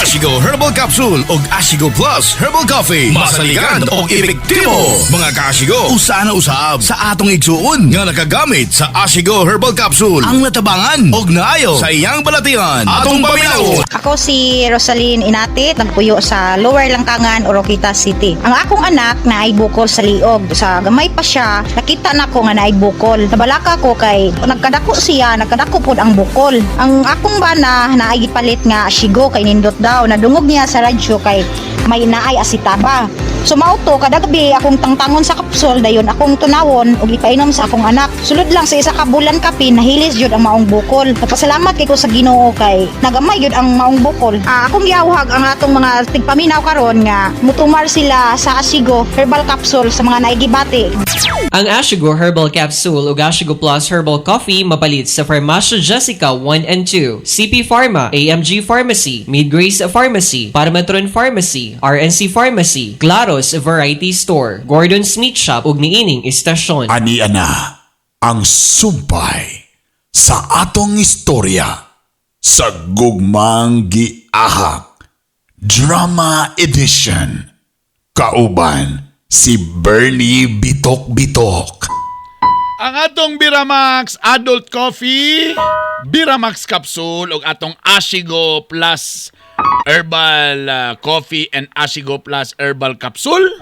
Ashigo Herbal Capsule og Ashigo Plus Herbal Coffee. Masaligan og epektibo. Mga kaashigo, usa na usab sa atong igsuon nga nakagamit sa Ashigo Herbal Capsule ang natabangan og naayo sa iyang balatian. Atong paminaw. Ako si Rosaline Inatit, nagpuyo sa Lower Langkangan, Oroquita City. Ang akong anak na ay bukol sa liog. Sa gamay pa siya, nakita na ko nga naay bukol. Nabalaka ko kay nagkadako siya, nagkadako pod ang bukol. Ang akong bana na ay gipalit nga ashigo kay nindot daw. Nadungog niya sa radyo kay may naay asitaba. So mao to kada gabi akong tangtangon sa kapsol dayon akong tunawon ug ipainom sa akong anak. Sulod lang sa isa ka bulan kapin nahilis jud ang maong bukol. Nagpasalamat kay ko sa Ginoo kay nagamay jud ang maong bukol. Akong giawhag ang atong mga tigpaminaw karon nga mutumar sila sa Asigo Herbal Capsule sa mga naigibati. Ang Ashigo Herbal Capsule ug Ashigo Plus Herbal Coffee mapalit sa Farmacia Jessica 1 and 2, CP Pharma, AMG Pharmacy, Midgrace Pharmacy, Parmatron Pharmacy, RNC Pharmacy, Claros Variety Store, Gordon's Meat Shop ug niining istasyon. Ani ana ang sumpay sa atong istorya sa Gugmang Giahak Drama Edition, kauban si Bernie Bitok Bitok. Ang atong Biramax Adult Coffee, Biramax Capsule ug atong Ashigo Plus Herbal Coffee and Ashigo Plus Herbal Capsule.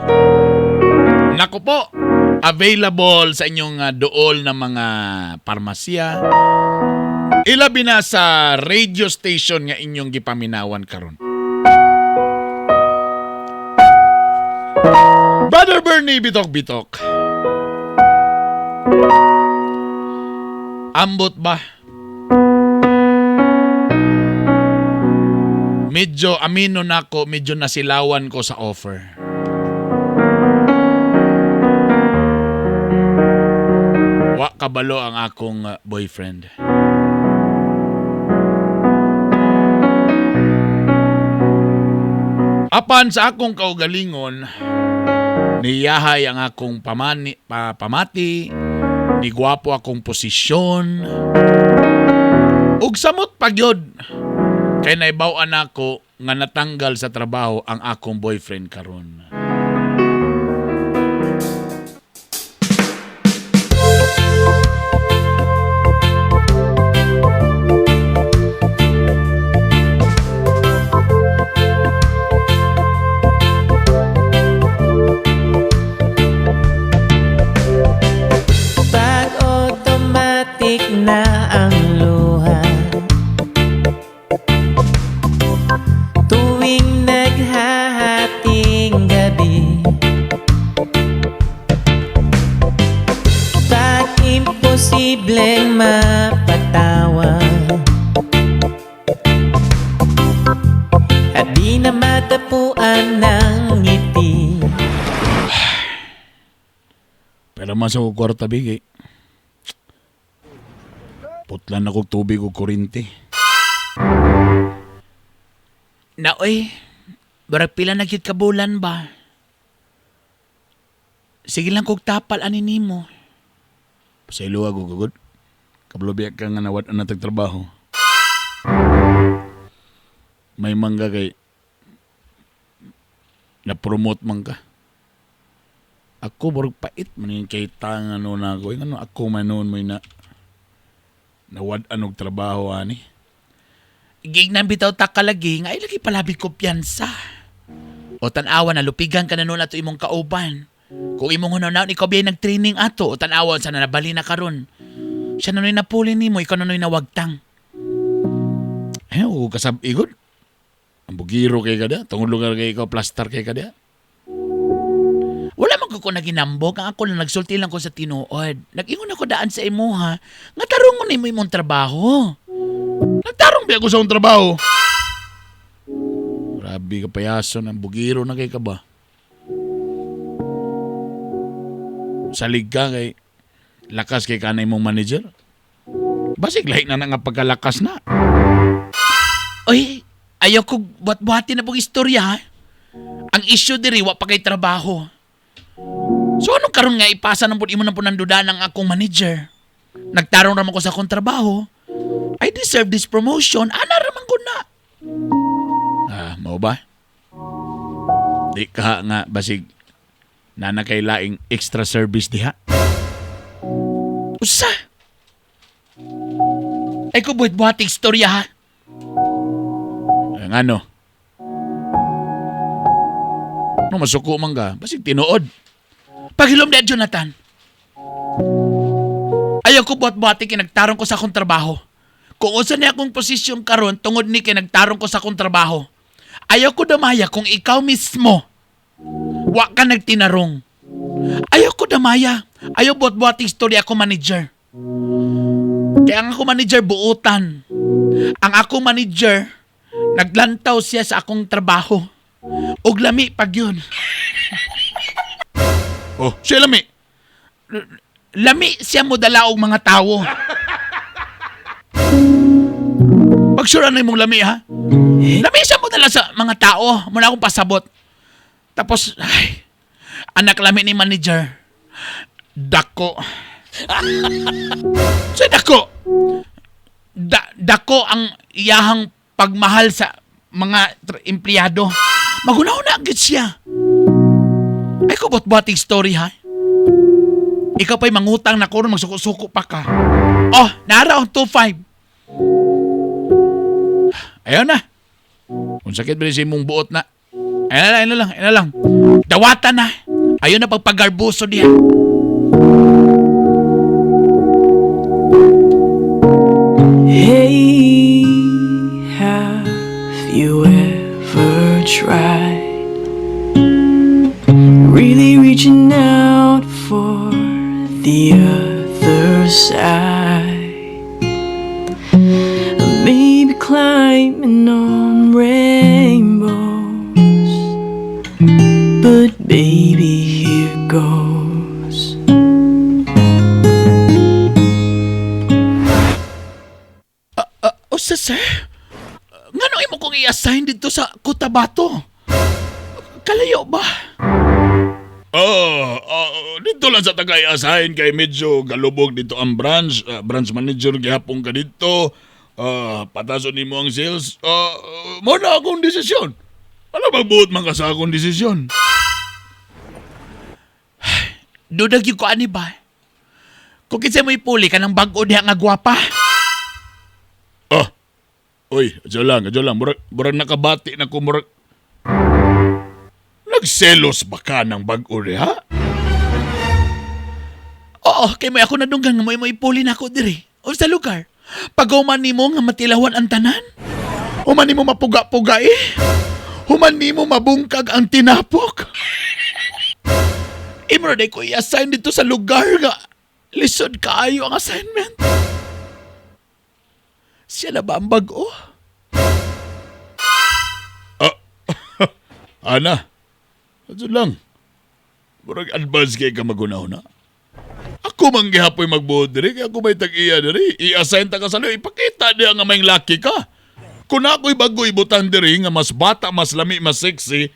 Nako po, available sa inyong dool na mga parmasya. Ilabi na sa radio station nga inyong gipaminawan karon. Brother Bernie Bitok Bitok. Ambot ba? Medyo amino na ko, medyo nasilawan ko sa offer. Wa kabalo ang akong boyfriend. Apan sa akong kaugalingon, niyahay ang akong pamati, ni gwapo akong posisyon, ug samot pagyod kay naibaw-an ako nga natanggal sa trabaho ang akong boyfriend karon. Pag automatic na ang luha, tuwing naghahating gabi, pag imposibleng mapatawa at di na matapuan ng ngiti. Pero man sa kwarta bigay. Putlan ako tubig o kurinte. Na oy, barag pila na gyud ka bulan ba? Sige lang kog tapal ani nimo. Pasaylo ako gugod. Kabalo biya ka nga nawad na tagtrabaho. May mangga kay na-promote man ka. Ako barag pait man yung kay tanga no na ako. Yung ano ako man noon may na nawad anog trabaho ani. Gignan bitaw ta kalagi nga ay lagi palabi kumpiyansa. O tan-awa na lupigan ka na noon ato imong kauban. Kung imong hunaw ikaw biyay nag-training ato o tan-awa sa nabali na karon. Siya na nuy napuli nimo, ikaw na nuy nawagtang. Eh, o kasab igod. Ang bugiro kay kada, tungod lugar kay ikaw plaster kay kada. Wala man ko naginambok, ang ako lang nagsulti lang ko sa tinuod. Nag-ingon ako daan sa imuha, nga tarong mo nimo imong trabaho. Nagtarong biya ko sa akong trabaho. Grabe ka payaso ng bugiro na kay ka ba? Salig ka kay lakas kay kanay mong manager. Basig lahi na na nga pagkalakas na. Oy, ayaw ko buhat-buhatin na pong istorya ha. Ang issue diri wa pa kay trabaho. So anong karon nga ipasa ng pud imo ng punandudan ang akong manager? Nagtarong raman ko sa akong trabaho. I deserve this promotion. Ana raman ko na. Ah, mao ba? Di ka nga basig nana kay laing extra service diha. Usa. Ay ko buhat-buhat istorya ha. Ang ano? No, masuko man ka. Basig tinuod. Paghilom na, Jonathan. Ayaw ko buhat-buhati kay nagtarong ko sa akong trabaho. Kung unsa ni akong posisyon karon tungod ni kay nagtarong ko sa akong trabaho. Ayaw ko damaya kung ikaw mismo Wa ka nagtinarong. Ayaw ko damaya. Ayaw buhat-buhat istorya ako manager. Kaya ang ako manager buutan. Ang ako manager, naglantaw siya sa akong trabaho. Og lami pag yun. Oh, siya lami. Lami siya mo dala og mga tawo. Pag sure ano imong lami ha? Lami siya mo dala sa mga tao. Muna akong pasabot. Tapos, ay, anak lami ni manager. Dako. So, dako. Dako ang iyahang pagmahal sa mga empleyado. Magunaw na agad siya. Ay, kubot-buhating story ha. Ikaw pa'y mangutang na ko, magsuko-suko pa ka. Oh, nara on 2.5. Ayaw na. Kung sakit ba sa imong buot na. Ayun na lang, ayun na lang, ayun na lang. Dawatan na. Ayun na pagpagarbuso diha. Hey, have you ever tried really reaching out for the other side? Maybe climbing on rainbows, but baby, here goes. O sa sir, ngano imo kong i-assign dito sa Cotabato? Kalayo ba? Dito lang sa taga-i-assign kay medyo galubog dito ang branch. Branch manager gihapon ka dito. Patason nimo ang sales. Mo na akong desisyon. Wala magbuot man ka sa akong desisyon. Dudag yung ko ani ba? Kung kinsa mo ipuli ka ng bag-o diha nga gwapa. Ah, oy, adyo lang, adyo lang. Murag nakabati na ko, murag... Nagselos ba ka ng bag-o diha? Oo, kay may ako nadunggan nga mo ipuli na ako diri. O sa lugar. Pag-uman nimo nga matilawan ang tanan. Human nimo mapuga-puga eh. Human nimo mabungkag ang tinapok. Imo na ko i-assign dito sa lugar nga lisod kaayo ang assignment. Siya na ba ang bag-o? Ana, adyo lang. Murag advance kay ka magunaw na. Ako man gihapoy magbuot diri, kaya ako may tag-iya diri. I-assign ta ka sa liyo, ipakita diya nga may laki ka. Kung ako'y bago ibutang diri nga mas bata, mas lami, mas sexy,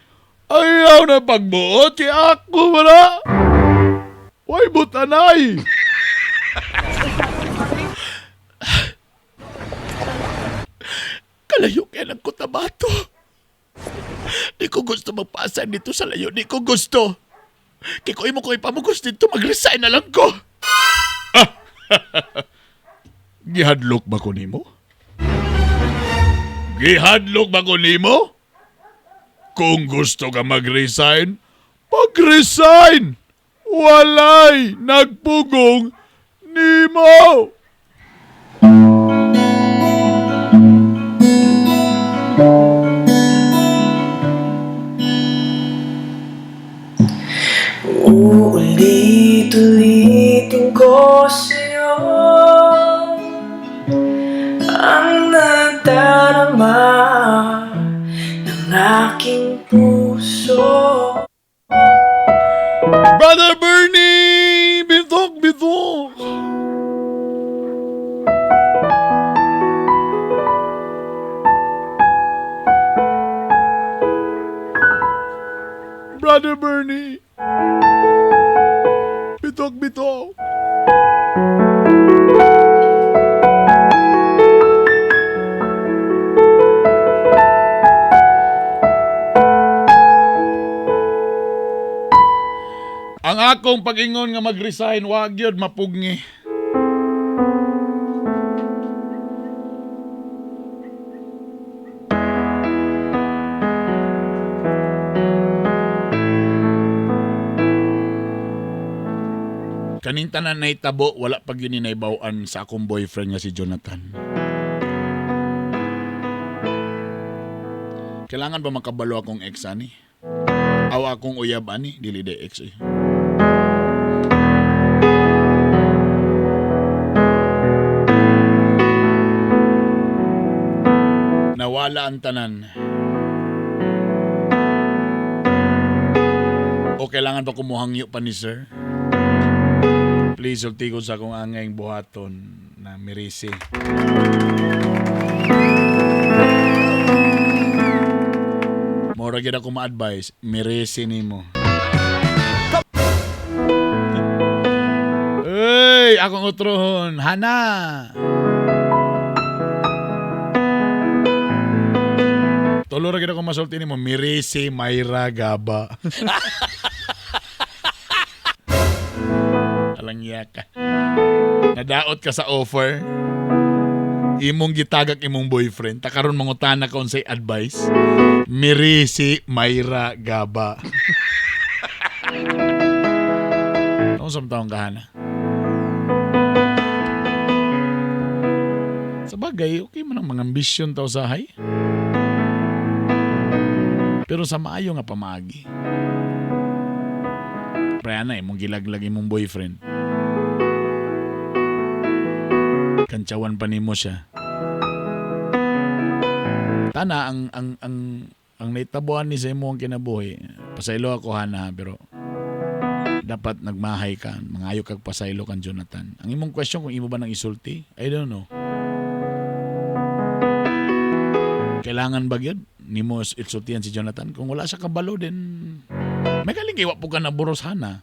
ayaw na pagbuot, kaya ako wala. Way butanay! Kalayo kaya ng Cotabato. Di ko gusto magpa-assign dito sa layo. Di ko gusto. Kaya kung imo ko ipamugos dito, mag-resign na lang ko. Gihadlok ba ko nimo? Gihadlok ba ko nimo? Kung gusto ka mag-resign, pag-resign! Walay nagpugong nimo! Uulit-ulitin ko sa'yo ang nadarama ng aking puso. Brother Bernie! Bitok, bitok! Brother Bernie! Bitok, bitok! Ang akong pag-ingon nga mag-resign, wag yun mapugni. Kaning tanan nahitabo, wala pag yun inaibawan sa akong boyfriend nga si Jonathan. Kailangan ba makabalo akong ex ani? Aw akong uyab ani, dili de ex eh. Nawala ang tanan. O kailangan pa kumuhangyo pa ni sir? Please, sulti ko sa akong angay buhaton na mirisi. Mora gyud ako ma-advise, mirisi nimo. Ey, akong utrohon, Hana. Tulo ra gyud ako masulti nimo, mirisi Mayra Gaba. Alangya ka. Nadaot ka sa offer. Imong gitagak imong boyfriend. Takaron mangutana ka unsay advice. Mirisi Mayra Gaba. Ano sa taong kahana? Sa bagay, okay man ang mga ambisyon tao sa hay. Pero sa maayo nga pamaagi. Pre, ana, imong gilaglag imong boyfriend. Kantsawan pa nimo siya. Tana ang naitabuan ni sa imo ang kinabuhi. Pasaylo ako hana pero dapat nagmahay ka, mangayo kag pasaylo kan Jonathan. Ang imong question kung imo ba nang isulti? I don't know. Kailangan ba gyud nimo isultian si Jonathan? Kung wala siya kabalo din may galing kay wa po ka na buros hana.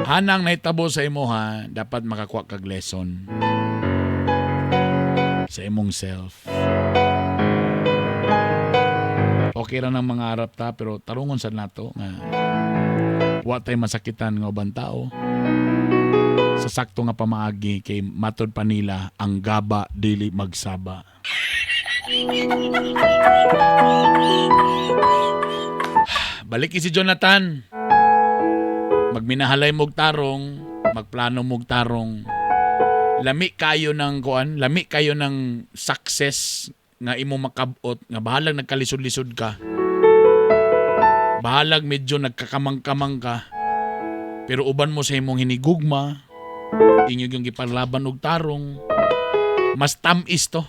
Hanang nahitabo sa imo ha, dapat makakuha kag lesson sa imong self. Okay ra ng mga arap ta pero tarungon sad nato nga wa tay masakitan nga uban tao. Sa sakto nga pamaagi kay matod pa nila ang gaba dili magsaba. Balik si Jonathan. Magminahalay mog tarong, magplano mog tarong. Lami kayo ng kuan, lami kayo ng success nga imo makabot nga bahalag nagkalisod-lisod ka. Bahalag medyo nagkakamang-kamang ka. Pero uban mo sa imong hinigugma, inyo yung gipanlaban og tarong, mas tam-is to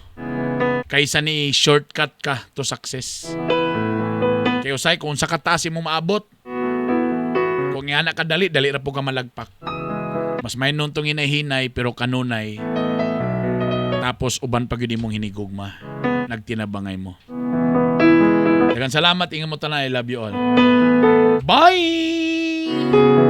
kaysa ni shortcut ka to success. Kaya usay kung sa kataas imong maabot, kung ingana ka dali, dali ra po ka malagpak. Mas may tong hinahinay pero kanunay. Tapos uban pa gyud imong hinigugma. Nagtinabangay mo. Daghang salamat, ingat mo tanan. I love you all. Bye!